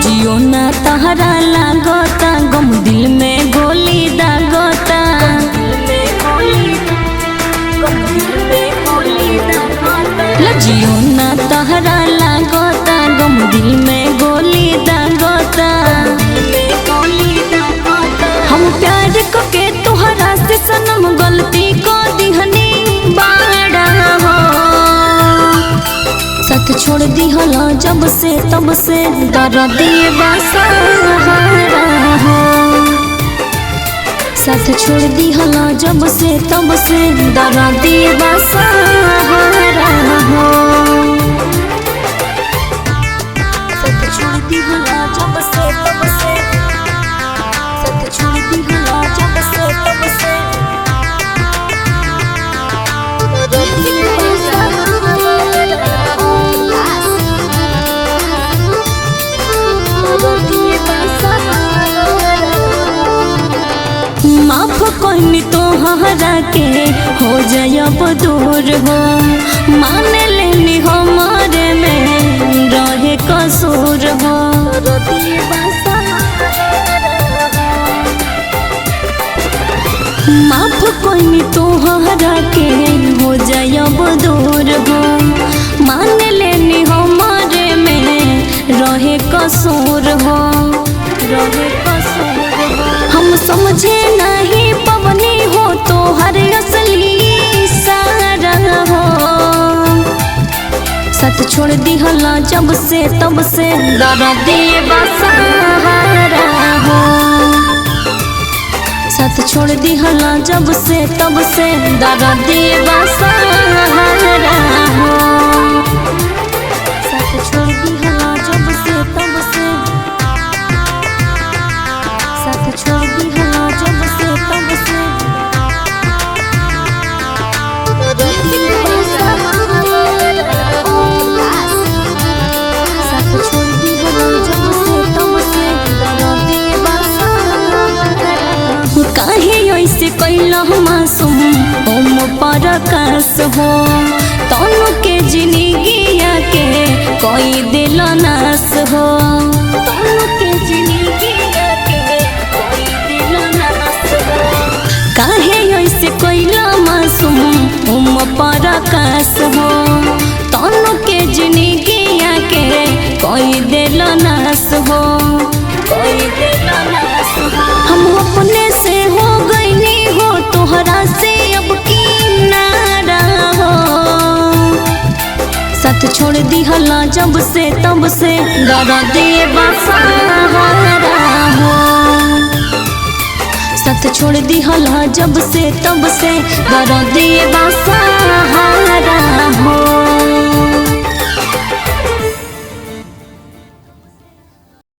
लजियो ना तहरा लागता, गम दिल में गोली दागता। लजियो ना तहरा लागता, गम दिल में गोली दागता। हम प्यार को के तोहरा से सनम गलती को दिहनी बाड़ा हो। साथ छोड़ दिहल जब से तब से दर्द बसहारा हो। साथ छोड़ दिहल जब से तब से दर्द बसहारा हो। साथ छोड़ दिहल जब से तब से, साथ छोड़ दिहल जब से तब से दर्द बसहारा हो। माफ कहनी तोहरा के हो जायब दूर हो, मान लेनी हमारे में रहे कसूर हो। माफ कहनी तोहरा के हो जायब दूर हो, मान लेनी हमारे में रहे कसूर हो, रहे कसूर हो। हम समझे नहीं पवनी हो तो हर असली सारा हो। साथ छोड़ दिहला जब से तब से दर्द बसहारा हो। साथ छोड़ दिहला जब से तब से दर्द बसहारा हो। साथ छोड़ दिहला जब से तब से, साथ छोड़ दिहला जब से तब से दर्द बसहारा हो। साथ छोड़ दिहला जब से तब से दर्द बसहारा हो। काहे ऐसे कैला मासूम ओम परकाश हो, तनु के जिंदगिया के कोई दिल नास हो। तनु के जिंदगिया के कोई दिल नास हो। काहे ऐसे कैला मासूम ओम परकाश हो, तनु के जिंदगिया के कोई दिल नास हो, कोई दिल नास हो। हम अपने से हो गईनी हो तोहरा से अब की नारा हो। साथ छोड़ दिहला जब से तब से दर्द बसहारा हो। साथ छोड़ दिहला जब से तब से दर्द बसहारा हो।